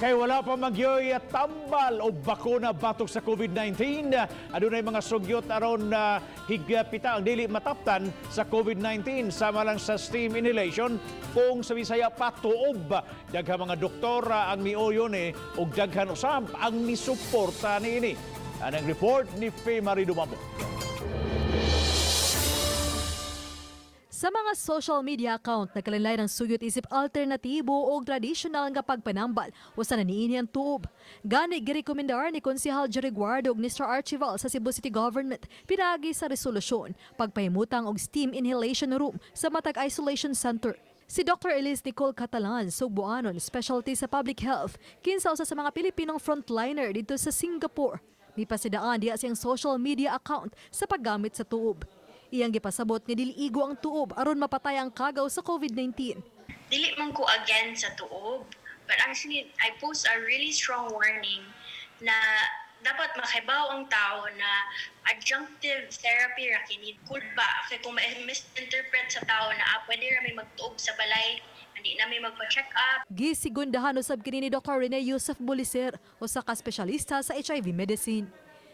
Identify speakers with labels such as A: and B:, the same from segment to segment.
A: Kay wala pa magyoy tambal o bakuna batok sa COVID-19, adunay mga sugyot aron higpita ang dili mataptan sa COVID-19, sama lang sa steam inhalation, kung sa Bisaya patuob. Daghang mga doktor ang miuyon ni ug daghan usab ang misuporta niini. Anang report ni Faye Marie Dumabo.
B: Sa mga social media account, nagkalinlay ng suyot isip alternatibo o tradisyonal nga pagpanambal usa na niini ang tuob. Gani girekomendar ni Konsehal Jerry Guardo ug ni Sir Archival sa Cebu City Government pinagi sa resolusyon pagpahimutang og steam inhalation room sa matag isolation center. Si Dr. Elise Nicole Catalan, Sugbuanon, specialty sa public health, kinsa usa sa mga Pilipinong frontliner dito sa Singapore. Mipasidaan diha siyang social media account sa paggamit sa tuob. Iyang gipasabot nga dili igo ang tuob aron mapatay ang kagaw sa COVID-19.
C: Dili man ko against sa tuob, but actually I post a really strong warning na dapat makaibaw ang tao na adjunctive therapy ra kini kulba kay kung ma-misinterpret sa tao na pwede ra may magtuob sa balay, hindi na may magpa-check up.
B: Gisigundahan usab kini ni Dr. Rene Yusef Buliser, usa ka espesyalista sa HIV medicine.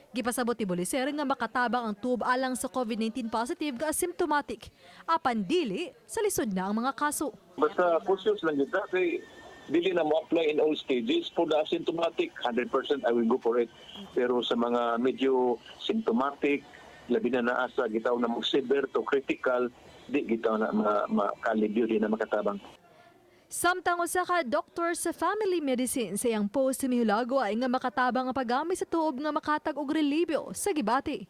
B: Gipasabot ni Buliser nga makatabang ang tuob alang sa COVID-19 positive nga asymptomatic. Apan dili sa lisod na ang mga kaso.
D: Basta cautious lang yun. Kay dili na mo apply in all stages. For the asymptomatic, 100% I will go for it. Pero sa mga medyo symptomatic, labi na naa sa gitawag na mo severe to critical, di gitawag na makalibyo, di na makatabang.
B: Samtang usa ka doktor sa family medicine, sa iyang post mihulagway nga makatabang ang paggamit sa tuob nga makatag og relibyo sa gibati.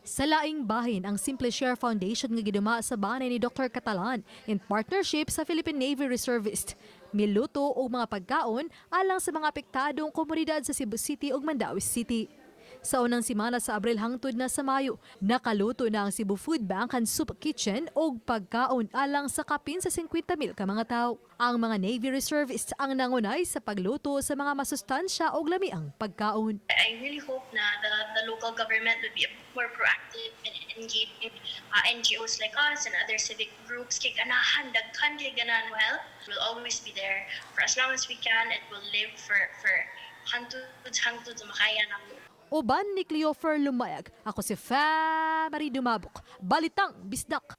B: Sa laing bahin, ang Simple Share Foundation nga giduma sa banay ni Dr. Catalan in partnership sa Philippine Navy Reservist, miluto og mga pagkaon alang sa mga apektadong komunidad sa Cebu City ug Mandaue City. Sa unang semana sa Abril hangtod na sa Mayo, nakaluto na ang Cebu Food Bank and Soup Kitchen og pagkaon alang sa kapin sa 50,000 ka mga tao. Ang mga Navy Reservists ang nangunay sa pagluto sa mga masustansya og lamiang pagkaon.
C: I really hope na the local government would be a bit more proactive and engaging NGOs like us and other civic groups. Kay ganahan, daghan kay ganahan mo help. We'll always be there for as long as we can and we'll live for hangtod hangtod sa makaya namo.
B: Uban ni Cleofer Lumayag, ako si Fa Marie Dumabok. Balitang Bisdak.